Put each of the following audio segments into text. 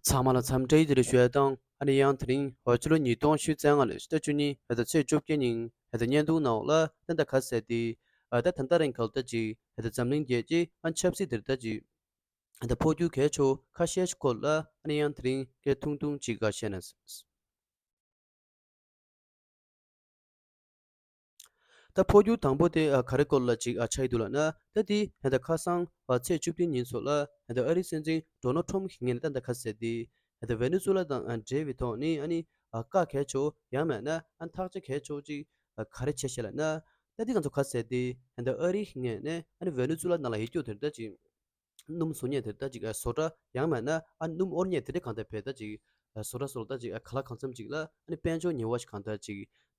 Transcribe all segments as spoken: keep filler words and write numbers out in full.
ཚང་མ་ལ་འཚམས་འདྲི་བདེ་ལེགས་ཞུ་ཡ་དང་། ཨ་ནི་ཡང་དེ་རིང་ཕྱི་ལོ་ཉིས་སྟོང་ཉི་ཤུ་རྩ་ལྔ་ལོའི་ཟླ་བཅུ་གཉིས་ཧེ་ད་ཚེས་བཅོ་བརྒྱད་ཉིན་ཧེ་ད་བརྙན་ཐུང་ནང་ལ་ད་ལྟ་ག་ཟེར་ཏེ། ཨ་ད་ད་ལྟ་རིང་ག་ལ་ད་ཅིག་ཧེ་ད་འཛམ་གླིང་རྒྱལ་སྤྱིའི་ཨ་ཆབ་སྲིད་དེར་ད་ཅིག་ཧེ་ད་འཕོ་འགྱུར་གལ་ཆེ་བོ་ཁ་ཤས་ཤིག་སྐོར་ལ་ཨ་ནི་ཡང་དེ་རིང་སྐད་ཐུང་ཐུང་ཅིག་ག་བཤད་ན། ད་འཕོ་འགྱུར་དང་པོ་དེ་ཨ་ག་རེ་སྐོར་ལ་ཅིག་ཨ་ཆགས་ཀྱི་འདུག་ལབ་ན། ད་དེ་ཧེ་ད་ཁ་སང་ཨ་ཚེས་བཅུ་བདུན་ཉིན་སོགས་ལ་ཧེ་ད་ཨ་རིའི་སྲིད་འཛིན་ཌོ་ནལ་ཊམ་གྱི་ངོས་ནས་ད་ད་ག་ཟེར་ཏེ། ཧེ་ད་ཝེ་ནེ་ཛུ་ལ་དང་ཨ་འབྲེལ་བའི་ཐོག་ནས་ཨ་ནི་ཨ་བཀའ་གལ་ཆེ་བོ་ཡང་མིན་ན་ཨ་ཐག་གཅོད་གལ་ཆེ་བོ་ཅིག་ཨ་ག་རེ་བྱས་ཤག་ལབ་ན། ད་དེ་ང་ཚོ་ག་ཟེར་ཏེ་ཧེ་ད་ཨ་རིའི་ངོས་ནས་ཨ་ནི་ཝེ་ནེ་ཛུ་ལ་ནང་ལ་ཡོད་རྒྱུ་དེ་ད་ཅིག་སྣུམ་བཟོ་མཁན་དེ་ད་ཅིག་ཨ་བཟོ་གྲྭ་ཡང་མིན་ན་ཨ་སྣུམ་དབོར་མཁན་དེ་འདྲ་གང་ལྟར་བས་ད་ཅིག་ཨ་བཟོ་གྲྭ་སོགས་ད་ཅིག་ཨ་ག་ལ་གང་འཚམ་ཅིག་ལ་ཨ་ནི་དཔལ་འབྱོར་ཉེས་པ་ཞིག་གང་ལྟར་ཅིག་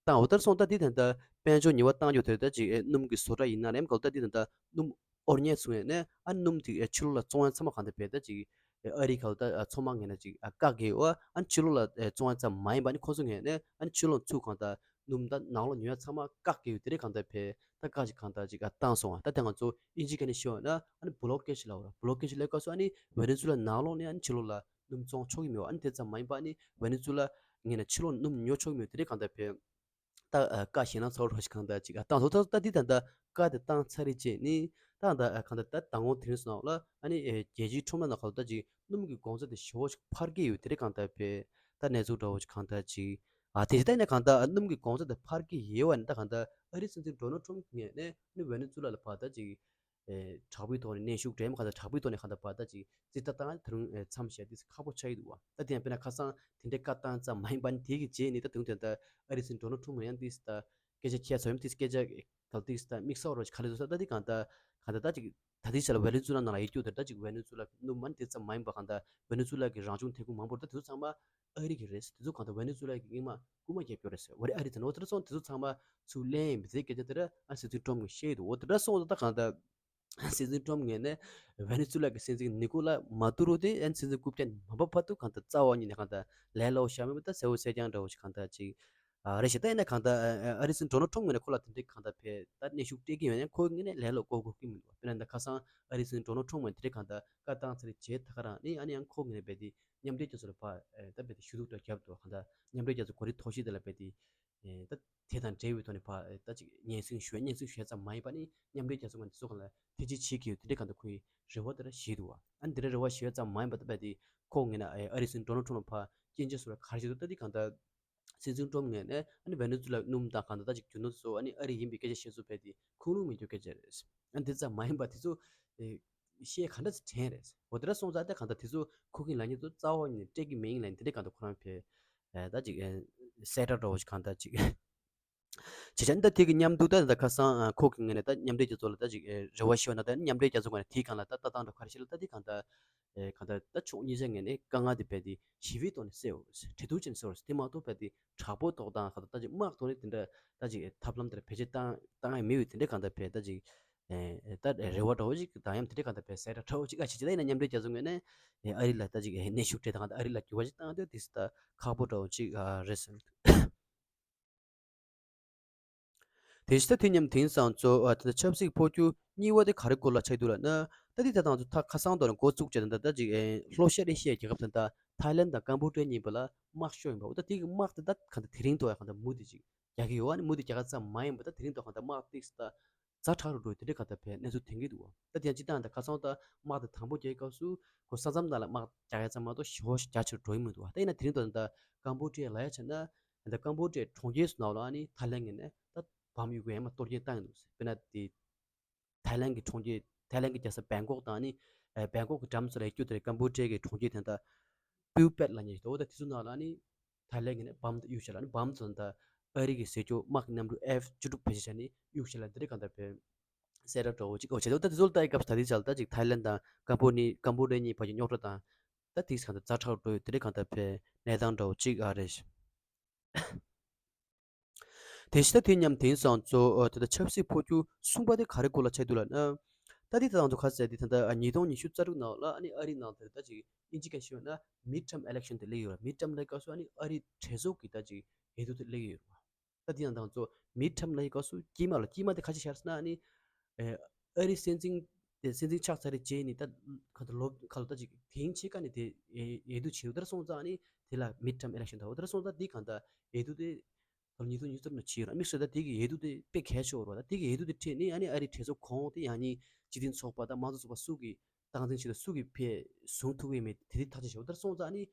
བཏང་བ་ལྟར་སོང་། ད་འདི་ད་ལྟ་དཔལ་འབྱོར་ཉེས་པ་བཏང་རྒྱུ་དེ་ད་ཅིག་ཨ་སྣུམ་གྱི་བཟོ་གྲྭ་ཡིན་ན་རེམ་ག་ལ་ད་འདི་ད་ལྟ་སྣུམ་དབོར་མཁན་ཚོ་ཡིན་ནས་ཨ་སྣུམ་དེ་ཨ་ཕྱི་ལོགས་ལ་བཙོང་ཡ་ཚང་མ་གང་ལྟར་བས་ད་ཅིག་ཨ་ཨ་རི་ག་ལ་ད་ཨ་ཚང་མ་ངོས་ནས་ཅིག་ཨ་བཀག་གི་ཡོད། ཨ་ནི་ཕྱི་ལོགས་ལ་ཨ་བཙོང་ཡ་ཙམ་མ་ཡིན་པ་ནི་ཁོ་ཚོ་ངོས་ནས་ཨ་ནི་ཕྱི་ལོགས་ཚུར་གང་ལྟར་སྣུམ་ད་ནང་ལོགས་ཉོ་ཡ་ཚང་མ་བཀག་གི་ཡོད། དེ་འདྲ་གང་ལྟར་བས་ད་བཀག་ཅིག་གང་ལྟར་ཅིག་ཨ་བཏང་སོང་བ། ད་དེ་ང་ཚོ་ཨིན་ཇི་སྐད་ནས་ཞུས་པ་ན་ཨ་ནི་བྷི་ལོ་ཀེཌ་ལབ་པ་རེད། བྷི་ལོ་ཀེཌ་ལབ་སྐབས་སུ་ཨ་ནི་ཝེ་ནེ་ཛུ་ལ་ནང་ལོགས་ནས་ཨ་ནི་ཕྱི་ལོགས་ལ་སྣུམ་བཙོང་ཆོག་གི་མེད་པ། ཨ་ནི་དེ་ཙམ་མ་ཡིན་པ་ཨ་ནི་ཝེ་ནེ་ཛུ་ལ་ངོས་ནས་ཕྱི་ལོགས་སྣུམ་ཉོ་ཆོག་གི་མེད་པ། དེ་འདྲ་གང་ལྟར་བས་ད་ཨ་བཀའ་ཞེད་སྣང་ཚ་བོ་རོ་ཞིག་གང་ལྟར་ཅིག་ཨ་བཏང་སོང་། ད་ད་འདི་ད་ལྟ་བཀའ་དེ་བཏང་ཚར་རེད་བྱས་ནི་ད་ད་ཨ་གང་ལྟར་ད་མདང་དགོང་དེ་རིང་སོང་ལ་ཨ་ནི་ཨེ་རྒྱལ་སྤྱིའི་ཁྲོམ་ར་ནང་ག་ལ་ད་ཅིག་སྣུམ་གྱི་གོང་ཚད་དེ་ཞེ་པོ་ཞིག་འཕར་གྱི་ཡོད། དེ་འདྲ་གང་ལྟར་བས་ད་གནས་ཚུལ་འདྲ་བོ་ཞིག་གང་ལྟར་ཅིག་ཨ་དེ་ད་ནས་གང་ལྟར་སྣུམ་གྱི་གོང་ཚད་དེ་འཕར་གྱི་ཡོད་པ་ནི་ད་གང་ལྟར་ཨ་རིའི་སྲིད་འཛིན་ཌོ་ནལ་ཊམ་ངོས་ནས་ནི་ཝེ་ནེ་ཛུ་ལ་ལ་ཕར་ད་ཅིག་ཨེ་དྲག་པོའི་ཐོག་ནས་གནོན་ཤུགས་འདྲ་མོ་གང་ལྟར་དྲག་པོའི་ཐོག་ནས་གང་ལྟར་ཕར་ད་ཅིག་རྩིས་ལྟ་བཏང་དེ་རིང་ཨེ་མཚམས་བཞག་དུས་ཁག་པོ་ཆགས་ཀྱི་འདུག་བ། ད་དེ་ཡང་དཔེར་ན་ཁ་སང་དེ་འདྲའི་བཀའ་བཏང་ཙམ་མ་ཡིན་པ་ནི་དེ་གི་རྗེས་ནས་ད་དུང་དེ་ལྟར་ཨ་རིའི་སྲིད་འཛིན་ཌོ་ནལ་ཊམ་ངོས་ནས་ཡང་ཏིས་ད་སྐད་ཆ་ཁྱེད་ཚོ་ཡང་ཏིས་སྐད་ཆ་གལ་ཏིས་ད་དམིགས་བསལ་རོ་ཞིག་ག་ལེ་བཟོ་ས་ད་དེ་གང་ལྟར་གང་ལྟར་ད་ཅིག་ད་ལྟའི་ཆ་ལ་ཝེ་ནེ་ཛུ་ལ་ནང་ལ་ཡོད་རྒྱུ་དེ་ད་ཅིག་ཝེ་ནེ་ཛུ་ལ་གི་སྣུམ་མ་ནི་དེ་ཙམ་མ་ཡིན་པ་གང་ལྟར་ཝེ་ནེ་ཛུ་ལ་གི་རང་བྱུང་ཐོན་ཁུངས་མང་པོ་རེད། ད་དེ་ཚོ་ཚང་མ་ཨ་རི་གི་རེད། དེ་ཚོ་གང་ལྟར་ཝེ་ནེ་ཛུ་ལ་གི་རྙིང་མ་རྐུན་མ་རྒྱབ་སྐྱོར་རེད་ཟེར་བ་རེད། ཨ་རི་དེ་ནོ་དེ་ཚོ་དེ་ཚོ་ཚང་མ་ཚུར་ལེན་ཡིན་པའི་དེ་སྐད་ཆ་དེ་ར་ཨ་སྲིད་འཛིན་ཊམ་གིས་བཤད་ཡོད་འདུག་འོ་དེ་འདྲ་སོང་ཙང་ད་གང་ལྟར་སྲིད་འཛིན་ཊམ་ངོས་ནས་ཝེ་ནེ་ཛུ་ལ་གི་སྲིད་འཛིན་ནི་ཀོ་ལ་མ་ཏུ་རོ་དེ་ཨ་སྲིད་འཛིན་རྐུབ་བཀྱག་ནས་མ་ཕབ་བར་དུ་གང་ལྟར་རྩ་བ་ཉིད་ནས་གང་ལྟར་ལས་སླ་བོ་ཞིག་མིན་པ་ད་གསལ་བོ་གསལ་རྐྱང་འདྲ་བོ་ཞིག་གང་ལྟར་ཅིག་ཨ་རེད་ཤག་ད་ཡིན་ན་གང་ལྟར་ཨ་རིའི་སྲིད་འཛིན་ཌོ་ནལ་ཊམ་ངོས་ནས་ཁོ་ལ་དེ་འདྲའི་གང་ལྟར་བས་ད་གནོན་ཤུགས་སྤྲད་ཀྱི་ཡོད་ན་ཁོ་ངོས་ནས་ལས་སླ་བོ་གོ་གི་མི་འདུག་དཔེར་ན་ད་ཁ་སང་ཨ་རིའི་སྲིད་འཛིན་ཌོ་ནལ་ཊམ་ངོས་ནས་དེ་འདྲའི་གང་ལྟར་བཀའ་བཏང་ཚར་རྗེས་ད་ག་རང་ནི་ཨ་ནི་ཡང་ཁོ་ངོས་ནས་རྦད་དེ་མཉམ་འབྲེལ་རྒྱལ་ཚོགས་ལ་ཕར་ཨེ་ད་རྦད་དེ་ཞུ་གཏུག་འདྲ་བརྒྱབ་འདུག་གང་ལྟར་མཉམ་འབྲེལ་རྒྱལ་ཚོགས་གོ་སྒྲིག་ཚོགས་གཞི་དེ་ལ་རྦད་དེ་ཨེ་ད་དེ་དང་འབྲེལ་བའི་ཐོག་ནས་ཕར་ཨེ་ད་ཅིག་སྙན་སེང་ཞུ་སྙན་སེང་ཞུ་ཡ་ཙམ་མ་ཡིན་པ་ནི་མཉམ་འབྲེལ་རྒྱལ་ཚོགས་ངོས་ནས་དེ་ཚོ་གང་ལ་ཐེ་བྱུས་བྱེད་ཀྱི་ཡོད། དེ་འདྲའི་གང་ལྟར་ཁོའི་རེ་བ་དེ་འདྲ་ཞིག་འདུག་བ། ཨ་ནི་དེ་འདྲའི་རེ་བ་ཞུ་ཡ་ཙམ་མ་ཡིན་པ་ད་རྦད་དེ་ཁོ་ངོས་ནས་ཨེ་ཨ་རིའི་སྲིད་འཛིན་ཌོ་ནལ་ཊམ་ལ་ཕར་སྐྱོན་བརྗོད་སོགས་ལ་ག་རེ་བྱེད་འདུག་ད་དེ་གང་ལྟར་སྲིད་འཛིན་ཊམ་ངོས་ནས་ཨ་ནི་ཝེ་ནེ་ཛུ་ལ་སྣུམ་དང་གང་ལྟར་ད་ཅིག་རྒྱུ་ནོར་ཚོ་ཨ་ནི་ཨ་རི་ཡིན་པའི་སྐད་ཆ་བཤད་ཚུལ་རྦད་དེ་ཁུངས་ལུང་མེད་རྒྱུ་སྐད་ཆ་རེད། ཨ་ནི་དེ་ཙམ་མ་ཡིན་པ་དེ་ཚོ་ཨེ་བཤད་ག་འདྲ་ཞིག་དྲན་རེད། འོ་དེ་འདྲ་སོང་ཙང་ད་གང་ལྟར་དེ་ཚོ་ཁུར་གིན་ལབ་མཁན་ཚོ་རྩ་བ་ཉིད་ནས་སྤྲད་ཀྱི་མེད་ཡིན་ལབ་ནས་དེ་འདྲ་གང་ལྟར་ཁོ་རང་ཕེ་ཨེ་ད་ཅིག་ཨེ་གསལ་བསྒྲགས་འདྲ་བོ་ཞིག་གང་ལྟར་ཅིག་བྱས་ཙང་ད་དེ་གི་མཉམ་དུ་ད་ད་ཁ་སང་ཨ་ཁོ་གི་ངོས་ནས་ད་མཉམ་འབྲེལ་རྒྱལ་ཚོགས་ལ་ད་ཅིག་ཨེ་རེ་བ་ཞུས་པ་ན་ད་མཉམ་འབྲེལ་རྒྱལ་ཚོགས་ངོས་ནས་དེའི་སྒང་ལ་ད་ལྟ་སྟངས་འདྲ་ག་རེ་བྱེད་ལ་ད་དེ་གང་ལྟར་ཨེ་གང་ལྟར་ད་ཕྱོགས་གཉིས་ཆ་ངོས་ནས་དཀའ་ངལ་དེ་རྦད་དེ་ཞི་བའི་ཐོག་ནས་སེལ་འོས། གྲོས་བསྡུར་བྱས་ནས་སེལ་འོས། དེ་མ་གཏོགས་རྦད་དེ་དྲག་པོའི་ཐོག་དང་གང་ལྟར་ད་ཅིག་དམག་ཐོག་ནས་དེ་འདྲ་ད་ཅིག་ཐབས་ལམ་དེ་འདྲ་བེད་སྤྱོད་བཏང་བཏང་ཡ་མེད་འོས། དེ་འདྲ་གང་ལྟར་རྦད་ད་ཅིག་ཨེ་ད་རེ་བ་འདྲ་བོ་ཅིག་དང་མཉམ་དེ་འདྲ་གང་ལྟར་རྦད་གསལ་བསྒྲགས་འདྲ་བོ་ཅིག་ཨ་བྱས་ཅི་ད་ཡིན་ན་མཉམ་འབྲེལ་རྒྱལ་ཚོགས་ངོས་ནས་ཨེ་ཨ་རི་ལ་ད་ཅིག་ཨེ་གནོན་ཤུགས་སྤྲད་དང་གང་ལྟར་ཨ་རི་ལ་འགྱུར་བ་ཅིག་བཏང་དུས་དེ་ད་ཁག་པོ་འདྲ་བོ་ཅིག་ཨ་རེད་ཟེར། དེ་བཞིན་ད་དེ་མཉམ་དེང་སང་གཙོ་བོ་ཨ་དེ་ད་ཆབ་སྲིད་འཕོ་འགྱུར་གཉིས་པ་དེ་ག་རེ་སྐོར་ལ་ཆགས་འདུག་ལབ་ན། ད་དེ་ད་དང་ཚོ་ད་ཁ་སང་དོ་ནས་འགོ་བཙུགས་བྱས་ད་ད་ད་ཅིག་ཨེ་ལྷོ་ཤར་ཨེ་ཤི་ཡའི་རྒྱལ་ཁབ་ད་ད་ཐའི་ལན་དང་ཀམ་བུ་ཀྲི་ཡ་གཉིས་པ་ལ་དམག་ཤོར་ཡིན་པ། འོ་ད་དེ་གི་དམག་དེ་ད་ག་ད་དེ་རིང་ཐོག་ཡ་ག་ད་མུ་དེ་ཅིག་རྒྱག་གི་ཡོད། ཨ་ནི་མུ་དེ་རྒྱག་ག་ཙམ་མ་ཡིན་པ་ད་དེ་རིང་ཐོག་ག་ད་དམག་ཏིག་ད་ཛ་དྲག་རུ་འགྲོ་དེ་འདྲའི་ག་ད་བས་གནས་ཚུལ་ཐོན་གྱི་འདུག་ད་དེ་ཡང་སྤྱི་བཏང་ད་ཁ་སང་ད་དམག་དེ་དང་པོ་རྒྱག་སྐབས་སུ་ཁོ་ས་མཚམས་ནང་ལ་དམག་རྒྱག་ཡ་ཙམ་མ་གཏོགས་ཞེ་པོ་ཞིག་རྒྱ་ཆེར་འགྲོ་ཡི་མི་འདུག་ད་ཡིན་ན་དེ་རིང་ད་ད་ཀམ་བུ་ཀྲི་ཡ་ལ་ཡ་བྱས་ན། ད་ཀམ་བུ་ཀྲི་ཡའི་གྲོང་ཁྱེར་སུ་ནང་ལ་ཨ་ནི་ཐའི་ལན་ངོས་ནས་ད་བམ་གཡུག་གི་ཡ་མ་གཏོར་སྐྱོན་བཏང་ཡོད་འདུག་དཔེར་ན་དེ་ཐའི་ལན་གྱི་གྲོང་ཁྱེར་ཐའི་ལན་གྱི་རྒྱལ་ས་བེང་ཀོག་དང་ཨ་ནི་ཨེ་བེང་ཀོག་གི་འགྲམ་ཚོ་ལ་ཡོད་རྒྱུ་དེ་རེད། ཀམ་བུ་ཀྲི་ཡ་གི་གྲོང་ཁྱེར་དེ་ད་པུའུ་པེད་ལབ་མཁན་ཞིག་འདུག་འོ་ད་དེ་ཚོ་ནང་ལ་ཨ་ནི་ཐའི་ལན་གྱི་ནས་བམ་དེ་གཡུག་བཞག་ལ་ཨ་ནི་བམ་དེ་ད་ཨ་རི་གི་ཟས་སྤྱོད་དམག་གི་གནམ་གྲུ་ཨེཕ་བཅུ་དྲུག་བེད་སྤྱོད་བྱས་ནས་གཡུག་བཞག་ལ་དེ་རིང་གང་ལྟར་བས་གསལ་བསྒྲགས་འདྲ་བོ་ཅིག་འོ་བྱས་ད་དེ་ཚོ་ལ་ལྟ་ཡི་སྐབས་སུ་ད་དེ་ཚོ་ལ་ད་ཅིག་ཐའི་ལན་དང་ཀམ་བུ་ནི་ཀམ་བུ་ཀྲི་ཡ་གཉིས་བར་གྱི་རྙོག་དྲ་དང་ད་དེ་གང་ལྟར་ཛ་དྲག་འགྲོ་ཡི་དེ་རིང་གང་ལྟར་བས་གནས་སྟངས་འདྲ་བོ་ཅིག་ཨ་རེད། དེ་བཞིན་ད་དེ་མཉམ་དེང་སང་གཙོ་བོ་ཨ་དེ་ད་ཆབ་སྲིད་འཕོ་འགྱུར་གསུམ་པ་དེ་ག་རེ་སྐོར་ལ་ཆགས་འདུག་ལབ་ན། ད་དེ་ད་ང་ཚོ་ག་ཟེར་དེ་ད་ལྟ་ཉིས་སྟོང་ཉི་ཤུ་རྩ་དྲུག་ནང་ལ་ཨ་ནི་ཨ་རིའི་ནང་དེར་ད་ཅིག་ཨིན་ཇི་སྐད་ཤོད་ན་མིཌ་ཊརམ་ཨི་ལེག་ཤན་དེ་སླེབས་ཡོད་རེད། མིཌ་ཊརམ་ལབ་སྐབས་སུ་ཨ་ནི་ཨ་རིའི་གྲོས་ཚོགས་ཀྱི་ད་ཅིག་འོས་བསྡུ་དེ་སླེབས་ཡོད་རེད། ད་དེ་ཡང་ད་ང་ཚོ་མིཌ་ཊརམ་ལབ་སྐབས་སུ་དཀྱིལ་མ་ལ་དཀྱིལ་མ་དེ་ག་ཅི་ཤར་ཟེར་ན་ཨ་ནི་ཨ་རིའི་སྲིད་འཛིན་ དེ་སྲིད་འཛིན་ཆགས་ཚར་རེ་བྱས་ནི་ད་ག་ད་ལོ་ག་ལོ་ད་ཅིག་དེང་ཕྱེད་ཀ་ནི་དེ་འོས་འོས་བསྡུ་བྱེད་འོ་ད་སོང་ཙང་ནི་དེ་ལ་མིཌ་ཊརམ་ཨི་ལེག་ཤན་ད་འོ་ད་སོང་ཙང་དེ་གང་ད་འོས་བསྡུ་དེ་ད་ཉིས་སྟོང་ཉི་སྟོང་ནང་བྱས་ཡོད་ར། དམིགས་བསལ་ད་དེ་གི་འོས་བསྡུ་དེ་དཔེ་གལ་ཆེ་བོ་རེད་བ། ད་དེ་གི་འོས་བསྡུ་དེ་འཕྲད་ནི་ཨ་ནི་ཨ་རིའི་གྲོས་ཚོགས་གོང་དེ་ཡང་ནི་སྤྱི་མཐུན་ཚོགས་པ་དང་དམངས་གཙོ་ཚོགས་པ་སུ་གི་སྟངས་འཛིན་བྱེད་ད་སུ་གི་ཕེ་བཟུང་ཐུབ་ཀྱི་མེད་དེ་དེ་ཐག་གཅོད་བྱེད་འོ་ད་སོང་ཙང་ནི་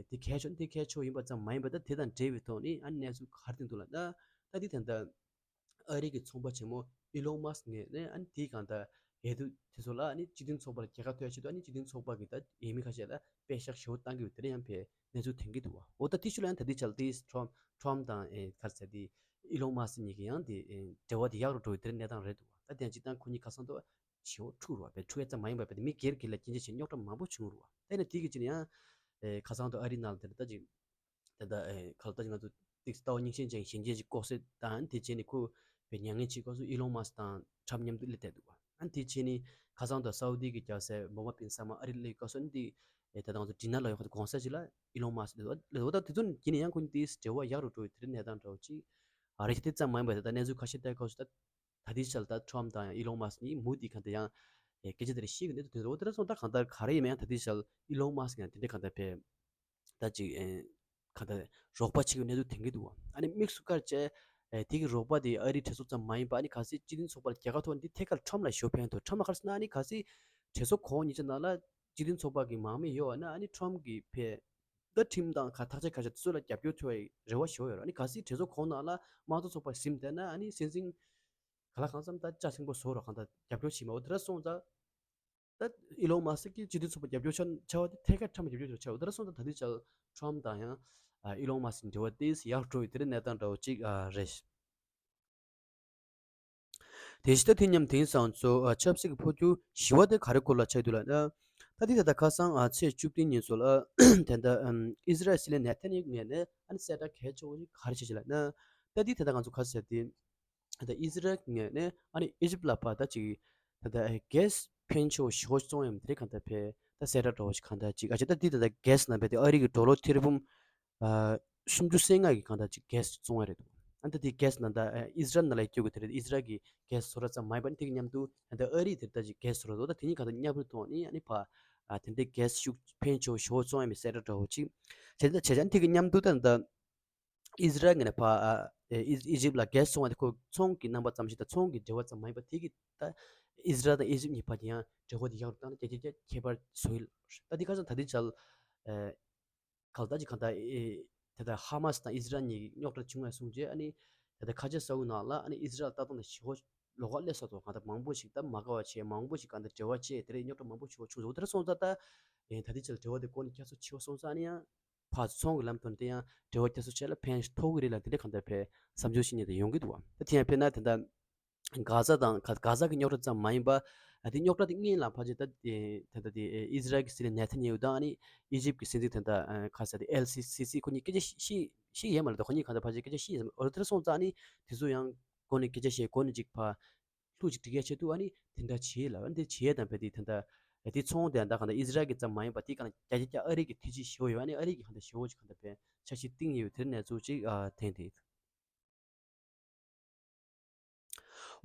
དེ་གལ་ཆེ་དེ་གལ་ཆེ་བོ་ཡིན་པ་ཙམ་མ་ཡིན་པ་ད་དེ་དང་འབྲེལ་བའི་ཐོག་ནི་ཨ་ནི་གནས་ཚུལ་ག་རེ་བསྟན་འདུག་ལབ་ན། ད་དེ་ད་ད། ཨ་རི་གི་ཚོང་པ་ཆེན་མོ་ཨི་ལོན་མཱ་སི་ངོས་ནས་ཨ་ནི་དེའི་གང་ལྟར་འོས་བསྡུ་དེ་ཚོ་ལ་ཨ་ནི་སྤྱི་མཐུན་ཚོགས་པ་ལ་རྒྱལ་ཁ་ཐོབ་ཡ་ཆེད་དུ་ཨ་ནི་སྤྱི་མཐུན་ཚོགས་པ་གི་ད་འོས་མི་ཁ་ཤས་ལ་པད་ཤག་ཞེ་པོ་བཏང་གི་ཡོད་དེ་འདྲ་ཡང་ཕེ་གནས་ཚུལ་ཐོན་གྱི་འདུག་བ། འོ་ད་དེ་ཤུལ་ལ་ཡང་ད་ལྟའི་ཆར་དེ་ཊམ་ཊམ་དང་ཨེ་ག་རེ་ཟེར་དེ་ཨི་ལོན་མཱ་སི་གཉིས་ཀྱི་ཡང་དེ་ཨེ་འབྲེལ་བ་དེ་ཡག་རུ་འགྲོ་ཡི་དེ་འདྲ་གནས་སྟངས་རེད་འདུག་བ། ད་དེ་ཡང་སྤྱིར་བཏང་ཁོ་གཉིས་ཁ་སང་དུ་ཞེ་པོ་འཁྲུག་རུ་བ་བས་འཁྲུག་ཡ་ཙམ་མ་ཡིན་པ་བས་མི་སྒེར་སྒེར་ལ་སྐྱོན་བརྗོད་བྱས་རྙོག་དྲ་མང་པོ་བྱུང་རུ་བ། ད་ཡིན་ན་དེ་གི་ཅི་ནས་ཡང་ཨེ་ཁ་སང་དུ་ཨ་རི་ནང་ལ་དེ་འདྲ་ད་ཅིག་ད་ལྟ་ཨེ་ཁ་ལོ་ད་ང་ཚོ་ཏིག་ལྟ་བ་རྙིང་ཞེན་ཅན་གཞོན་སྐྱེས་ཅིག་ལྐོག་གསོད་དང་དེ་བྱས་ནས་ཁོ་བའི་མྱ་ངན་བྱེད་སྐབས་སུ་ཨི་ལོན་མཱ་སི་དང་ཁྲམ་མཉམ་དུ་སླེབས་བསྡད་འདུག་བ། ཨ་དེ་བྱས་ནས་ཁ་སང་དུ་སའུ་དི་གི་རྒྱལ་སྲས་མོ་ཧམ་མད་བིན་སལ་མཱན་ཨ་རི་སླེབས་སྐབས་སུ་ཨ་དེ་ཨེ་ད་ལྟ་ང་ཚོ་ཌི་ནར་ལ་ཡོང་ཁ་དགོང་ས་ཅིག་ལ་ཨི་ལོན་མཱ་སི་སླེབས་འདུག་བ། སླེབས་འདུག་བ། ད་དེ་ཚོ་གྱིས་ནས་ཡང་ཁོ་གཉིས་ཏིག་འབྲེལ་བ་ཡག་རུ་འགྲོ་བའི་དེ་རིང་གནས་སྟངས་འདྲ་བོ་ཅིག་ཨ་རེད། དེ་ཙམ་མ་ཡིན་པར་ད་ལྟ་གནས་ཚུལ་ཁ་ཤས་བལྟས་སྐབས་སུ་ད་ད་ལྟའི་ཆར་ད་ཁྲམ་དང་ཡང་ཨི་ལོན་མཱ་སི་གཉིས་མུ་མཐུད་གང་ལྟར་ཡང་ཨེ་སྐད་ཆ་དེ་འདྲ་བཤད་ཀྱི་འདུག་དེ་འདྲ་བོ་དེ་འདྲ་སོང་ད་གང་ལྟར་ག་རེ་ཡིན་མིན་ཡང་ད་ལྟའི་ཆར་ཨི་ལོན་མཱ་སི་ཡང་དེ་འདྲ་གང་ལྟར་བས། ད་ཅིག་ཨེ་ག་ད་རོགས་པ་བྱེད་ཀྱི་གནས་ཚུལ་ཐོན་གྱི་འདུག་བ། ཨ་ནི་དམིགས་སུ་བཀར་བྱས་ཨེ་དེ་གི་རོགས་པ་དེ་ཨ་རིའི་གྲོས་ཚོགས་ཙམ་མ་ཡིན་པ་ཨ་ནི་གལ་སྲིད་སྤྱི་མཐུན་ཚོགས་པ་ལ་རྒྱལ་ཁ་ཐོབ་ན་དེ་ཐད་ཀར་ཁྲམ་ལ་ཞེ་པོ་ཕན་ཐོགས། ཁྲམ་ལ་ག་རེ་ཟེར་ན་ཨ་ནི་གལ་སྲིད་གྲོས་ཚོགས་གོང་ཉིས་ཆ་ནང་ལ་སྤྱི་མཐུན་ཚོགས་པ་གི་མང་མོས་ཡོད་པ་ན་ཨ་ནི་ཁྲམ་གི་ཕེ་ད་ཁྲིམས་དང་ག་ཐག་བཅད་ཁ་ཤས་དེ་ཚོ་ལ་རྒྱབ་སྐྱོར་ཐོབ་པའི་རེ་བ་ཞེ་པོ་ཡོད་རེད། ཨ་ནི་གལ་སྲིད་གྲོས་ཚོགས་གོང་ནང་ལ་དམངས་གཙོ་ཚོགས་པ་ཟིན་བསྡད་ན་ཨ་ནི་སྲིད་འཛིན་ག་ལ་གང་འཚམ་ད་ལྕགས་ཆེན་པོ་བཟོ་རོགས་གང་ད་རྒྱབ་སྐྱོར་བྱེད་མ་འོ་དེ་འདྲ་སོང་ཙང་། ད་ཨི་ལོན་མཱ་སི་ཀྱིས་སྤྱི་མཐུན་ཚོགས་པ་རྒྱབ་སྐྱོར་ཆ་བྱ་བ་དེ་ཐད་ཀར་ཁྲམ་རྒྱབ་སྐྱོར་ཆ་བ་དེ་འདྲ་སོང་ཙང་ད་ལྟའི་ཆར་ཁྲམ་དང་ཡང་ཨ་ཨི་ལོན་མཱ་སི་འབྲེལ་བ་ཏོག་ཙམ་ཡག་འགྲོ་ཡི་དེ་འདྲ་གནས་སྟངས་འདྲ་བོ་ཅིག་ཨ་རེད། དེ་བཞིན་ད་དེ་མཉམ་དེང་སང་ཚོ་ཨ་ཆབ་སྲིད་ཀྱི་འཕོ་འགྱུར་ཞི་བ་དེ་ག་རེ་སྐོར་ལ་ཆགས་འདུག་ལབ་ན། ད་དེ་ད་ལྟ་ཁ་སང་ཨ་ཚེས་བཅུ་བདུན་ཉིན་སོ་ལ་དེ་འདྲ་ཨམ་ཨི་ཟི་རལ་སྲིད་བློན་ནེ་ཐན་ཡ་ཧུ་ངོས་ནས་ཨ་ནི་གསལ་བསྒྲགས་གལ་ཆེ་བོ་ཞིག་ག་རེ་བྱས་ཤིག་ལབ་ན། ད་དེ་ད་ལྟ་ང་ཚོ་ག་རེ་ཟེར་དེ། ད་ལྟ་ཨི་ཟི་རལ་ངོས་ནས་ཨ་ནི་ཨི་ཇིབ་ལ་ཕར་ད་ཅིག་ད་ལྟ་གེ་སི་ཕོན་ཆེ་བོ་ཞེ་པོ་བཙོང་ཡོད་མེད་དེ་རིགས་གང་ལྟར་ཕེ་ད་གསལ་བསྒྲགས་འདྲ་བོ་ཞིག་གང་ལྟར་ཅིག་ཨ་ཅེ་ད་འདི་ད་ལྟ་གེ་སི་ནང་པའི་དེ་ཨ་རི་གི་ཌོ་ལར་ཐེར་འབུམ་ཨ་སུམ་ཅུ་སོ་ལྔ་གི་གང་ལྟར་ཅིག་གེ་སི་བཙོང་ཡ་རེད་འདུག་ཨ་ད་དེ་གེ་སི་ནང་ད་ཨི་ཟི་རལ་ནང་ལ་སྐྱོད་དགོས་དེ་རེད། ཨི་ཟི་རལ་གི་གེ་སི་བཟོ་གྲྭ་ཙམ་མ་ཡིན་པ་ནི་དེ་གི་མཉམ་དུ་ད་ལྟ་ཨ་རི་དེ་ད་ཅིག་གེ་སི་བཟོ་གྲྭ་འདུག་ད་དེ་གཉིས་གང་ལྟར་མཉམ་རུབ་ཐོག་ནས་ཨ་ནི་ཕར་ཨ་དེ་འདྲའི་གེ་སི་ཤུགས་ཕོན་ཆེ་བོ་ཞེ་པོ་བཙོང་ཡ་མེད་གསལ་བསྒྲགས་འདྲ་བོ་ཅིག་བྱས་ད་བྱས་ཙང་དེ་གི་མཉམ་དུ་ད་ད། ཨི་ཟི་རལ་ངོས་ནས་ཕར་ཨ་ཨི་ཨི་ཇིབ་ལ་གེ་སི་བཙོང་བ་དེ་ཁོ་ཚོང་གི་རྣམ་པ་ཙམ་ཞིག་དང་ཚོང་གི་འབྲེལ་བ་ཙམ་མ་ཡིན་པ་དེ་གི་ད་ཨི་ཟི་རལ་དང་ཨི་ཇིབ་གཉིས་བར་དུ་ཡང་འབྲེལ་བ་དེ་ཡག་རུ་བཏང་ན་བརྒྱ་ཆ་བརྒྱ་ཁྱད་པར་བཟོ་ཡི་ལ། ད་འདི་ཁ་སང་ད་ལྟའི་ཆར་ཨ་ག་ལ་ད་ཅིག་གང་ལྟར་ཨེ་ད་ལྟ་ཧ་མ་སི་དང་ཨི་ཟི་རལ་གཉིས་ཀྱི་རྙོག་དྲ་བྱུང་བ་སོང་རྗེས་ཨ་ནི་ད་ལྟ་ཁ་ཆེ་ས་ཁུལ་ནང་ལ་ཨ་ནི་ཨི་ཟི་རལ་ལྟ་སྟངས་དང་ཞི་བ་ལོགས་ཀ་སླེབས་ས་ཐོག་གང་ལྟར་མང་པོ་ཞིག་ད་མ་དགའ་བ་བྱས་མང་པོ་ཞིག་གང་ལྟར་འབྲེལ་བ་བྱས་དེ་རིང་རྙོག་དྲ་མང་པོ་ཞིག་བྱུང་སོང་། དེ་འདྲ་སོང་ཙང་ད་ཨེ་ད་ལྟའི་ཆར་འབྲེལ་བ་དེ་ཀོ་ནས་བསྐྱར་གསོ་བྱེད་པ་སོང་ཙང་ཨ་ནི་ཡང་། ཕར་ཚོང་གི་ལམ་དུ་འདི་ཡང་འབྲེལ་བ་བསྐྱར་གསོ་བྱས་ལ་ཕན་ཐོགས་ཀྱི་རེད་ལ་འདི་འདྲ་གང་ལྟར་ཕན་བསམ་ཚུལ་ཞིག་ནས་དེ་ཡོང་གི་འདུག་བ། ད་དེ་ཡང་དཔེར་ན་ད་ལྟ་གྷ་ཟ་དང་གྷ་གྷ་ཟ་གི་རྙོག་དྲ་ཙམ་མ་ཡིན་པ་ཨ་དེ་རྙོག་དྲ་དེ་སྔོན་ལ་ཕལ་ཆེར་ད་དེ་ད་ལྟ་དེ་ཨི་ཟི་རལ་གྱི་སྲིད་བློན་ནེ་ཐན་ཡ་ཧུ་དང་ཨ་ནི་ཨི་ཇིབ་ཀྱི་སྲིད་འཛིན་ད་ལྟ་ག་ཟེར་དེ་ཨེལ་སི་སི་སི་ཁོ་གཉིས་སྐད་ཆ་བཤད་བཤད་ཡས་མ་རེད། ད་ཁོ་གཉིས་གང་ལྟར་ཕལ་ཆེར་སྐད་ཆ་བཤད་ཡས་མ་རེད། འོ་དེ་འདྲ་སོང་ཙང་ཨ་ནི་དེ་ཚོ་ཡང་གོ་ནས་སྐད་ཆ་བཤད་གོ་ནས་ཅིག་ཕར། ལྷུག་ཅིག་སྒྲིག་ཡ་ཆེད་དུ་ཨ་ནི་དེ་འདྲ་བྱེད་ལ་འདི་བྱེད་ཡ་དང་བས་དེ་ད་ལྟ་དེ་ཚོང་དེ་ད་གང་ལྟར་ཨི་ཟི་རལ་གྱི་ཙམ་མ་ཡིན་པ་དེ་གང་ལ་རྒྱ་རྒྱ་རྒྱ་ཨ་རི་གི་ཐེ་ཇུས་ཞེ་པོ་ཡོད། ཨ་ནི་ཨ་རི་གི་གང་ལྟར་ཞེ་པོ་ཅིག་གང་ལྟར་བས་འཆར་གཞི་བཏིང་ཡོད་དེར་གནས་ཚུལ་ཅིག་ཨ་ཐོན་དེ།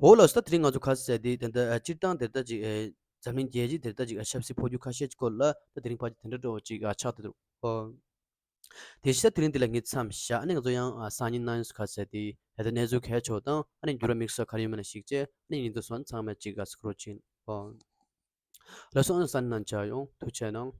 འོ་ལགས་སོ། ད་དེ་རིང་ང་ཚོ་ཁ་གསལ་དེ་ད་ལྟ་སྤྱིར་བཏང་དེ་ལྟ་ཅིག་འཛམ་གླིང་རྒྱལ་སྤྱི་དེ་ལྟ་ཅིག་ཆབ་སྲིད་འཕོ་འགྱུར་ཁ་ཤས་ཀྱི་སྐོར་ལ་ད་དེ་རིང་ཕལ་ཆེར་དེ་འདྲ་འགྲོ་བ་ཅིག་ཆགས་བསྡད་འདུག་ཨོ། དེ་བཞིན་དེ་རིང་འདི་ལ་ངས་མཚམས་བཞག་ཨ་ནི་ང་ཚོ་ཡང་ཨ་སང་ཉིན་གནངས་ཉིན་སུ་ཁ་གསལ་དེ་ད་ལྟ་གནས་ཚུལ་གལ་ཆེ་བ་དང་ཨ་ནི་འགྱུར་བ་དམིགས་བསལ་ག་རེ་ཡོད་མེད་ལ་གཞིགས་བྱས་ཨ་ནི་ཉིན་ཐོ་སོང་ཚང་མས་ཅིག་ཨ་སི་ཀྲོལ་བྱེད། ཨོ། ལགས་སོ། ཨ་ནི་སང་ཉིན་ནང་མཇལ་ཡོང་། ཐུགས་རྗེ་གནང་།